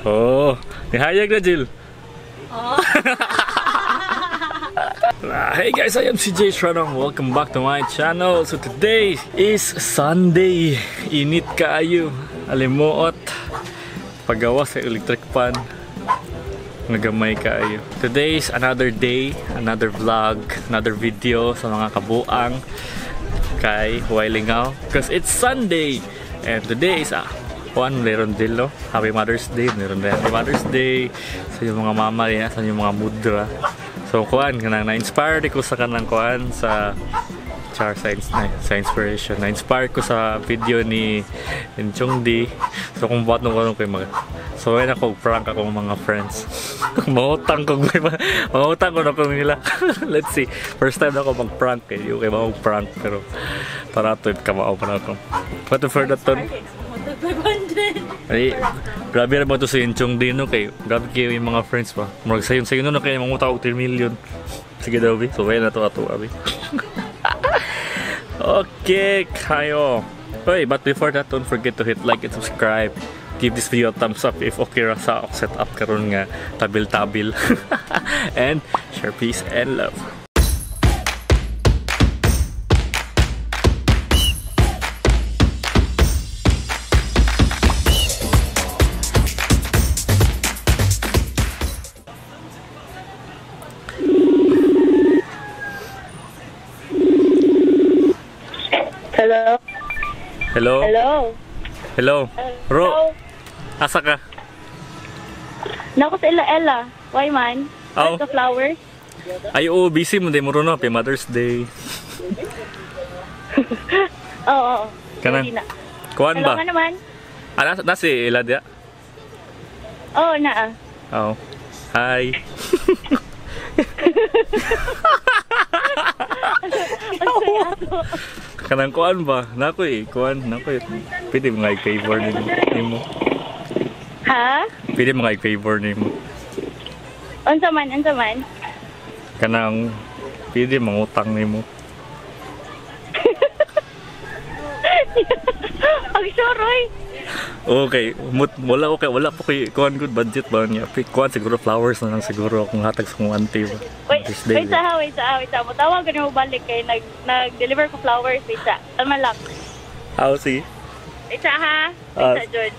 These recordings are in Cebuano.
Oh, nihayag na Jill. Oh. Hey guys, I am CJ Shranong. Welcome back to my channel. So today is Sunday. Init kaayo. Alimuot. Pagawa sa electric pan. Nagamay kaayo. Today is another day, another vlog, another video sa mga kabuang kay Wailingaw. Because it's Sunday. And today is Juan, meron din, no? Happy Mother's Day. Meron din. Happy Mother's Day sa yung mga mama niya, sa yung mga mudra. So, kuan, kanang na-inspire ko sa kanang kuan sa char sa, sa inspiration. Na-inspire ko sa video ni Chong D. So, kung buhat nung kuan ko yung mga... So, ayun ako, prank akong mga friends. Mangutang ko, mangutang ko na ko nila. Let's see. First time na ako mag-prank eh. Yung kay mag-prank, pero para to, kamao pa na ako. But for that, ay, grabe ra ba to sa Inchong Dino kay grabe kayo yung mga friends pa. Murag sayon sayon no kay mangutang og 3 million. Sige daw bi. So wala na to ato abi. Okay, kayo. Oy, but before that, don't forget to hit like and subscribe. Give this video a thumbs up if okay ra sa akong setup karon nga tabil-tabil. And share peace and love. Hello. Hello. Hello. Hello. Ro. Asa ka? Nako sa Ila Ella. Why man? Oh. The flowers. Ay, oo, busy mo din mo ro no. Happy Mother's Day. Oo. Oo. Kanang. Kuan ba? Hello ka naman. Ah, na si Ella dia? Oo, naa. Oo. Hi. Kanang kuan ba? Nako eh, kuan, nako eh. Pwede mga i-favor nimo. Ha? Pwede mga i-favor nimo. Unsa man, unsa man? Kanang pwede mangutang nimo. Ang suroy. Okay, wala okay, wala po kay kuan good budget ba niya. Kuan siguro flowers na lang siguro akong hatag sa kong auntie ba. Wait, wait sa, wait sa, wait sa. Mutawag ka nimo balik kay nag-deliver ko flowers, wait sa. Tama lang. Ah, sige. Wait sa ha. Wait sa, George.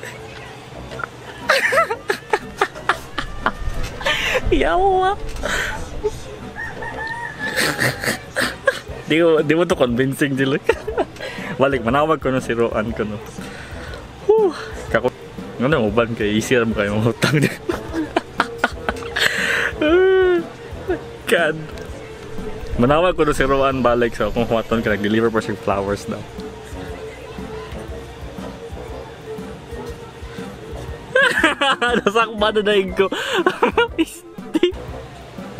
Yawa. Di mo to convincing dili. Balik manawag ko no si Roan ko no. Whew. Kako ngano uban kay easier mo kayo utang. God. Manawag ko no si Roan balik so kung huwaton ka nag-deliver pa siya flowers daw. Nasakba na daig ko.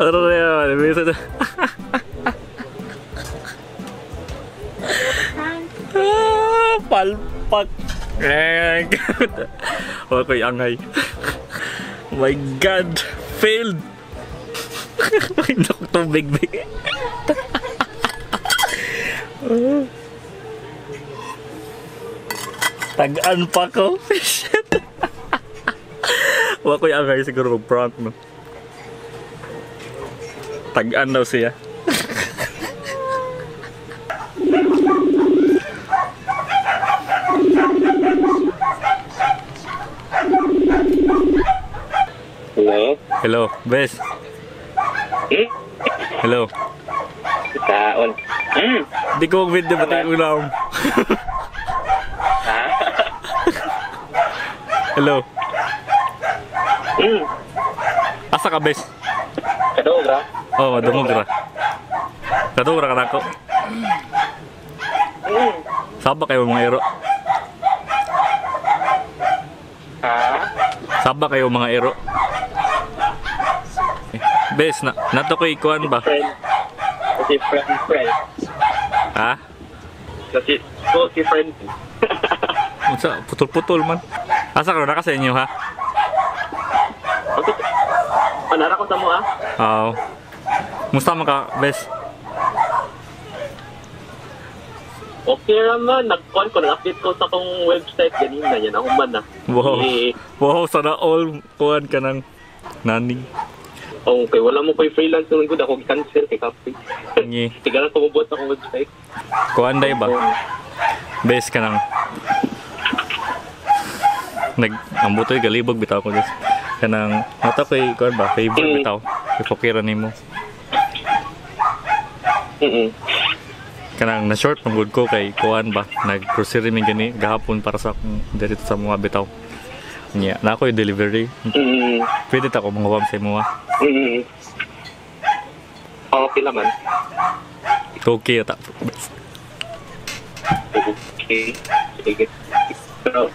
Ano na yan? Palpak. Wala ko'y angay. Oh my God! Failed! Ay, naku, tubig. Tag-an pa ko. Shit! Wala ko'y angay siguro mag-prank, no? Tag-an daw siya. Hello? Hello, Bes. Hmm? Hello. Kaon. Hmm? Di ko mag-video ba't yung ulam? Ha? Hello. Hmm? Asa ka, Bes? Kadungog ra? Oo, oh, madungog ra. Kadungog ra ka nako. Hmm. Saba kayo mga ero. Ha? Saba kayo mga ero. Bes, nato ko'y kuan ba? Friend. Kasi friend. Ha? Kasi, oh, si friend. Unsa, putol-putol man. Asa ka na ka sa inyo, ha? Okay. Panara ko sa mo, ah. Oo. Musta man ka, Bes? Okay naman. Nag-call ko, nag-update ko sa akong website. Ganina, yan ako man, ah. Wow. Eh, Wow, sana all kuan ka ng nani. Okay, wala mo ko'y freelance naman good. Ako cancel kay kapoy. Ngi. Tiga lang kumubuot akong website. Kuan day ba? Bes ka ng nag ang butoy galibog bitaw ko guys. Kanang nata koy kuan ba favor bitaw. Ipokira nimo. Kanang na short man gud ko kay kuan ba nag grocery mi gani gahapon para sa akong diri sa mga bitaw. Nya, na ako'y delivery. Pwede ta ko manguwam sa imo. Okay naman. Okay ta. Okay. Sige. Pero,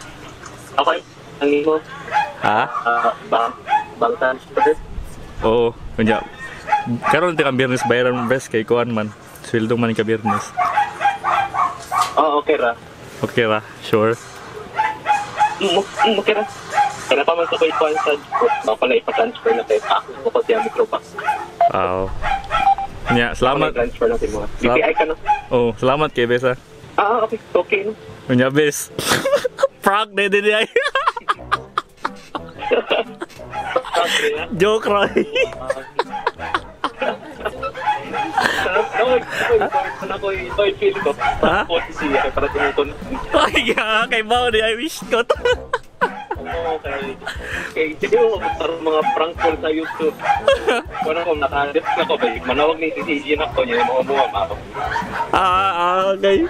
okay. Ang imo, Ha? Bank transfer. Oo, kunya. Karon ti kang Biyernes bayaran best kay kuan man. Sweldo man ka Biyernes. Oh, okay ra. Okay ra, sure. Okay ra. Kaya pa man sa ko'y kuan sa baka pala ipa-transfer na kay ako ko siya microbank. Oo. Nya, salamat. Transfer na mo. BPI ka na. Oh, salamat kay Besa. Ah, okay. Okay no. Kunya bes. Prank na din ay. Joke ra. Feel ko. Ha? Siya para tumukon. Ay, kay bao di I wish ko to. Okay. Kay sige mo para mga prank call sa YouTube. Wala ko naka-dip na ko ba manawag ni si CJ na ko niya mga muwa ma. Okay.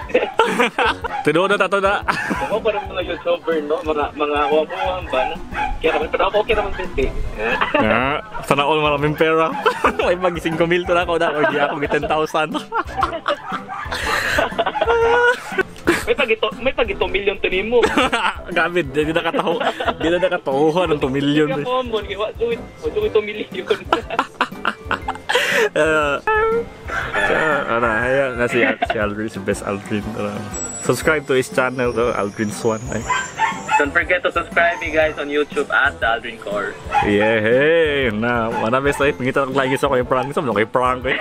Tinuod na tato na. Ako pa mga YouTuber no, mga muwa ba na. Kaya naman pero ako okay naman best eh. Sana all maraming pera. May mag 5,000 to na ako na ako di ako 10,000. May pagito million to nimo. Grabe, di na kataho. Di na nakatahuhan ng 2 million. Kaya mo mo wa do it. Wa do 2 million. Ano, ayan na si Aldrin, si Best Aldrin. Subscribe to his channel, Aldrin Swan. Ay. Don't forget to subscribe me guys on YouTube at the Aldrin Core. Yeah, hey, na, wala best life. Ngita akong lagi sa ko yung prank. Sa mga kay prank eh.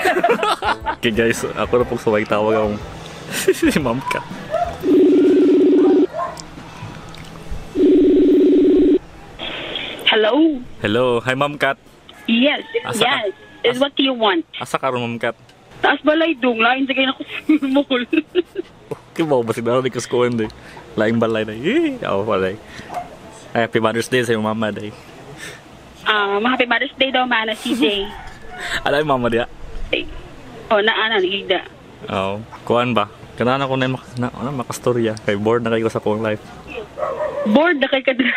Okay guys, ako na pong suway tawag akong si Ma'am Kat. Hello? Hello, hi Ma'am Kat. Yes, Asa ka? yes. Is what do you want? Asa ka ron Ma'am Kat? Taas balay dong, lain sa kayo na ko sa mall. Okay ba, basig na ako ko hindi. Laing balay na. Eh, ako balay. Ay, happy Mother's Day sa iyong mama day. Happy Mother's Day daw, mana, CJ. Alay mama diya. Ay, oh, naana, nagigda. Oo. Kuan ba? Kanaan ako na, makastorya. Kay bored na kayo sa akong life. Bored na kay kadran.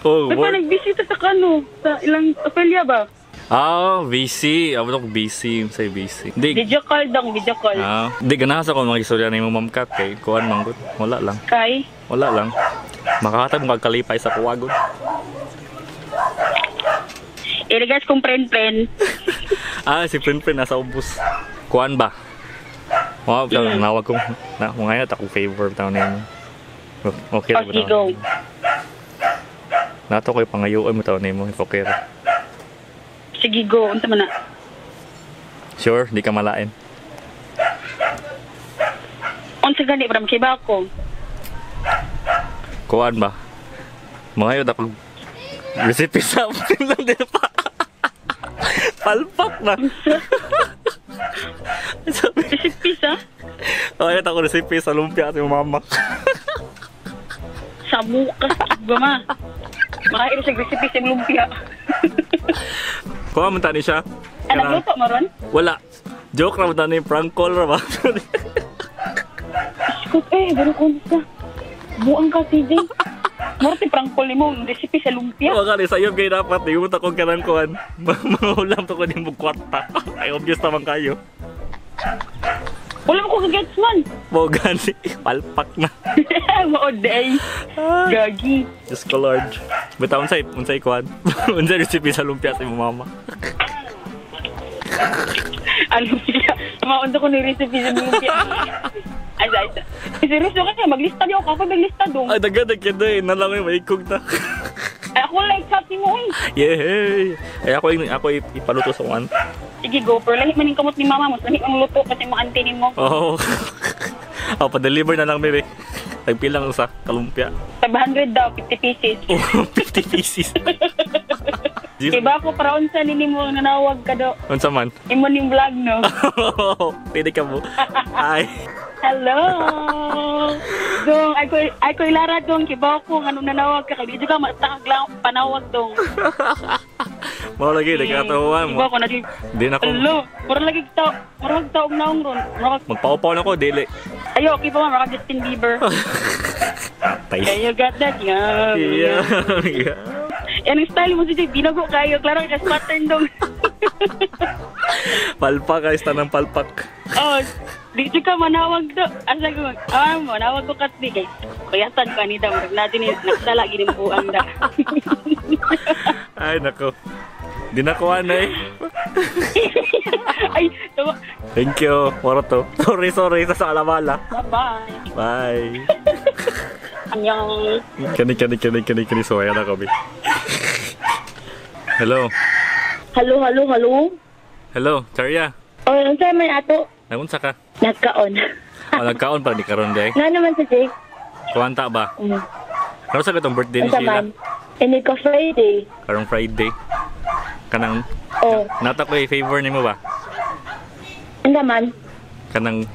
Oh, May pa bored. nagbisita sa kano, sa ilang Ophelia ba? Ah, VC. Abo ko VC, say VC. Di. Video call dong, video call. Ah, di ganahan sa ko mga istorya ni Ma'am Kat kay kuan man gud. Wala lang. Kay? Wala lang. Makahatag mo kag kalipay sa kuwa gud. Iligas kong friend-friend. Ah, si friend friend nasa ubos. Kuan ba? Wow, nawag ko. Na, mga yata akong favor taon nimo. Okay ra ba? Okay, go. Nato ko'y pangayuan mo taon nimo, okay ra. Sige, go. Unsa man na? Sure, di ka malain. Unsa gani bram kay ba ako? Kuan ba? Mga yun ako recipe sa lang din pa. Palpak na. Sabi, Recipe sa? oh, ako recipe sa lumpia at yung mama. Sa muka. Ba ma? Makain sa recipe sa lumpia. Kuha man tani siya. Ano luto mo ron? Wala. Joke ra man tani, prank call ra ba? Iskot eh, ganun ko ka. Buang ka, CJ. Mura ti prank call nimo, recipe sa lumpia. Wala ka sayo kay dapat di mo takong kanang kuan. Mga to ko nimo kwarta. Ay obvious naman kayo. Wala mo ko gets man. Mo gani palpak na. Mao day. Gagi. Diyos ko Lord. Bitaw unsay kuan. Unsay recipe sa lumpia sa imong mama. Ano siya? Maunta ko ni recipe sa lumpia. Ay, ay, ay. Seryoso ka, maglista niyo ako. Kapag naglista dong. Ay daga daga eh nalang may maikog ta. Ay, ako like chat mo eh. Yay! Ay ako ipaluto sa kuan. Sige, go. Pero lahi man yung kamot ni mama mo. Lahi ang luto kasi mo auntie ni mo. Oh. Oh, pa-deliver na lang bebe. Nagpilang sa kalumpia. 500 daw, 50 pieces. Oh, 50 pieces. Iba ko para unsa nini mo nanawag ka do. Unsa man? Imo ning vlog no. Pwede ka mo. Ay. Hello. Dong, ay ko ilara dong kibaw ko ngano nanawag ka kay di ka matakag lang panawag dong. Mao lagi nagkatawa mo. Kibaw ko na di. Di na ko. Hello, mura lagi tao, mura taog naong ron. Magpaupaw na ko dili. Ayo, okay pa man, mura Justin Bieber. Tay. Yeah, you got that. Yeah. Yeah. Yan ang style mo si Jay. Binago kayo. Klaro ka pattern dong. Palpak ay tanang palpak. Oh, dito ka manawag do. Asa ko? Ah, manawag ko katbi kay. Kuyatan ka ni dam. Natin ni nagsala gini buang da. Ay nako. Di na ko ano eh. Ay, tawa. Thank you. Wala to. Sorry, sorry. Sa alamala. Bye-bye. Bye. Anyong. Kani kani kani kani kani so na kami. Hello. Hello, hello, hello. Hello, Charia. Oy, unsa man ato? Nagunsa ka? Nagkaon. Oh, nagkaon pa ni karon day. Nga naman sa Jake. Kuwanta ba? Karon sa katong birthday ni Unsa Sheila. man? Ini ko Friday. Karong Friday. Kanang Oh, nata ko i-favor nimo ba? unsa man? Kanang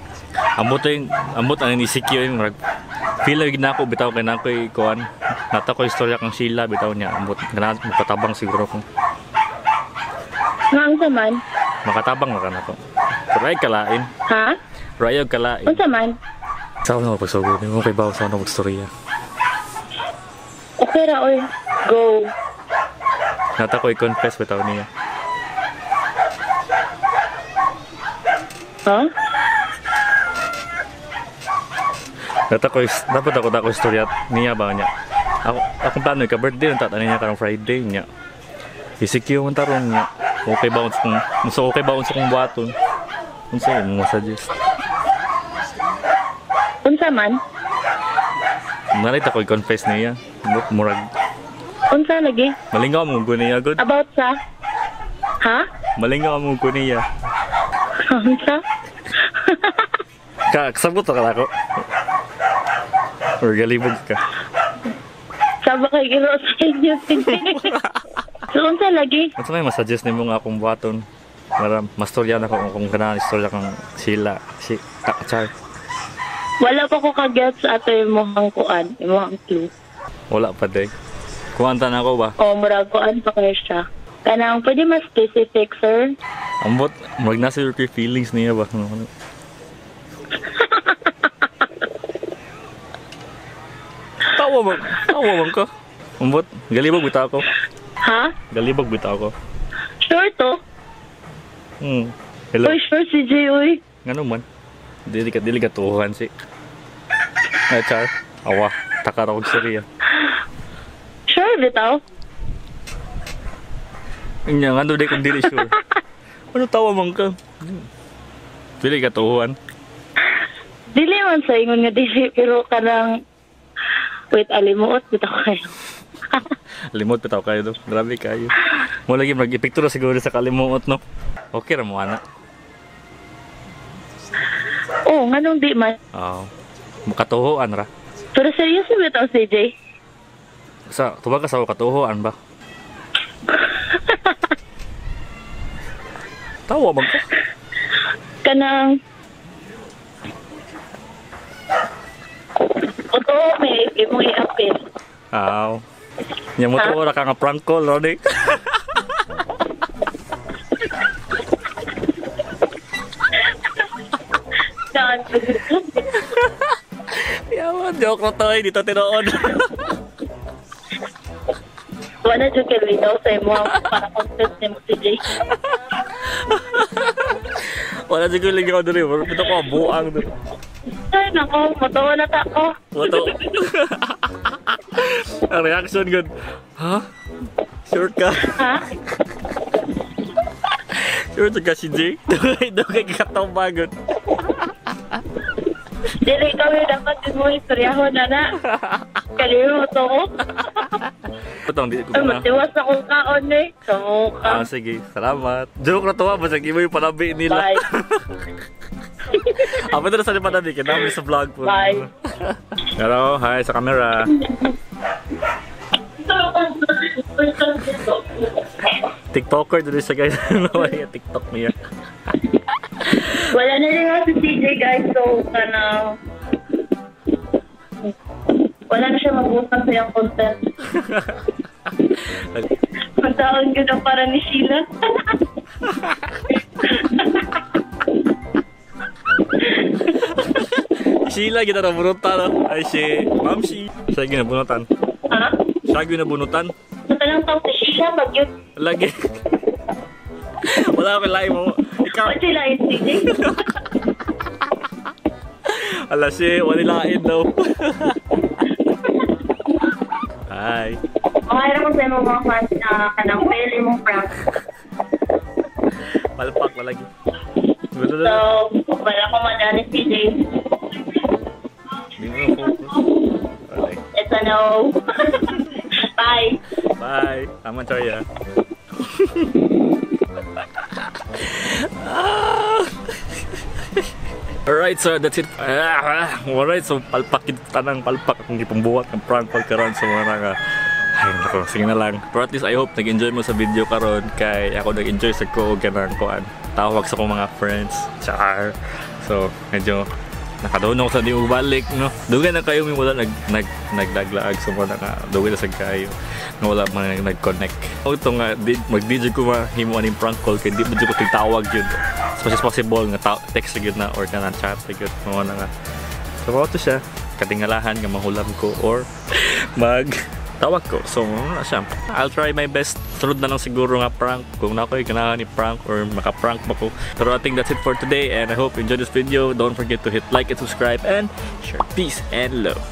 ambot yung ambot ang ni CQ yung murag feel lagi na ako bitaw kay na ako'y kuan. Nata ko istorya kang Sheila bitaw niya ambot kana makatabang siguro ko. Nga unsa man? Makatabang ra kana ko. Pero ay kalain. Ha? Rayog kalain. Unsa man? Sa na pagsugod nimo kay bawo sa na magstorya. Okay ra oy. Go. Nata ko i-confess bitaw niya. Ha? Nata ko dapat ako ta ko istorya niya ba niya. Ako akong plano ka birthday unta niya karong Friday niya. ECQ man tarong niya. Okay ba kung so okay ba sa kung buhaton? Unsa imong suggest? Unsa man? Nalit ako i-confess niya. Murag Unsa lagi? malingaw mo ko niya good. About sa? Ha? Malingaw mo ko niya. Unsa? Ka kasabot ka ako. Or galibog ka. Saba kay giro sa inyo. So unsa lagi? Unsa may masuggest nimo nga akong buhaton? Para mastorya na ko kung ganahan istorya kang Sheila, si Char. Wala pa ko ka-gets ato imong kuan, imong clue. Wala pa day. Kuwanta na ako ba? O murag kuan pa kayo siya. Kanang pwede mas specific, sir? Ambot, murag nasa your feelings niya ba? Tawa man, tawa man ka. Ambot, galibog bitaw ako. Ha? Galibog bitaw ako. Sure to? Hello. Uy, sure si Jay, uy. Ngano man? Dili ka tuhan si. Ay, Char. Awa, takara og istorya. Sure, bitaw? Nya, ngano di kung dili sure. Ano tawa man ka? Dili ka tuhan. Dili man sa ingon nga dili, pero kanang... Wait, alimuot, bitaw kayo. Limot bitaw kayo do. Grabe kayo. Mo lagi mag-epekto siguro sa kalimuot no. Okay ra mo ana. Oo, oh, nganong di man. Oo. Makatuhoan ra. Pero seryoso bitaw si Jay? Sa tubag ka sa katuhoan ba? Tawa man ka. Kanang... Totoo, may imong i-appeal. Aw. Nya mo to ra ka nga prank call Ronnie. Saan? Yawa, joke na to eh. Dito tinuod. Wala dyan kay Lino sa imo para confess nimo si Jay. Wala siguro ligaw diri. Ito ko buang diri. Ay, nako, matawa na ta ko. Wato. Ang reaction good. Ha? Sure ka? Ha? Sure ka si Jay? Dugay katawa gud. Dili kami dapat mo istoryahon na na. Kaliyo mo to ko. Patong di ko Ay, na. matiwas akong kaon eh. Kamu ka. Ah, sige. Salamat. Joke na to ha. Basta imo yung palabi nila. Bye. Apa na sa lipada di kay sa vlog po. Bye. Hello, hi sa camera. TikToker dito siya guys. Wala TikTok niya. Wala na rin nga si CJ guys, so kanang wala na siya mag-usap sa iyang content. Pagtaon ko na para ni Sheila. Sheila kita na bunutan no? Ay si Ma'am She. Siya ginabunutan. Ha? Siya ginabunutan. Sa tanang tao si Sheila, bagyo. Lagi. Wala akong lain mo. Ikaw. Wala sila yung CJ. Ala si, wala lain daw. Hi. Okay ra ko sa imong mga fans na kanang fail imong prank. Palpak wala lagi. So, wala ko madali CJ. Hindi mo focus. Okay. It's a no. Bye. Bye. Tama, Choya. Alright, so that's it. Alright, so palpak tanang palpak akong gipambuhat ng prank call karon sa mga nga. Ay, nako, sige na lang. Pero at least I hope nag-enjoy mo sa video karon kay ako nag-enjoy sa ko ganang kuan. Tawag sa kong mga friends. Char. So, medyo nakadunong sa di mo balik, no? Dugay na kayo may wala nagdaglaag sa mga nga dugay na sa kayo nga wala man nag-connect. O ito nga mag-DJ ko mahimo aning prank call kay di mo jud ko tawag yun. As much as possible nga text gyud na or kanang chat gyud mo na nga. So mao to siya, katingalahan nga mahulam ko or mag tawag ko. So na siya. I'll try my best. Sunod na lang siguro nga prank kung na ako'y ganahan ni prank or maka-prank ba ko. Pero I think that's it for today and I hope you enjoyed this video. Don't forget to hit like and subscribe and share. Peace and love.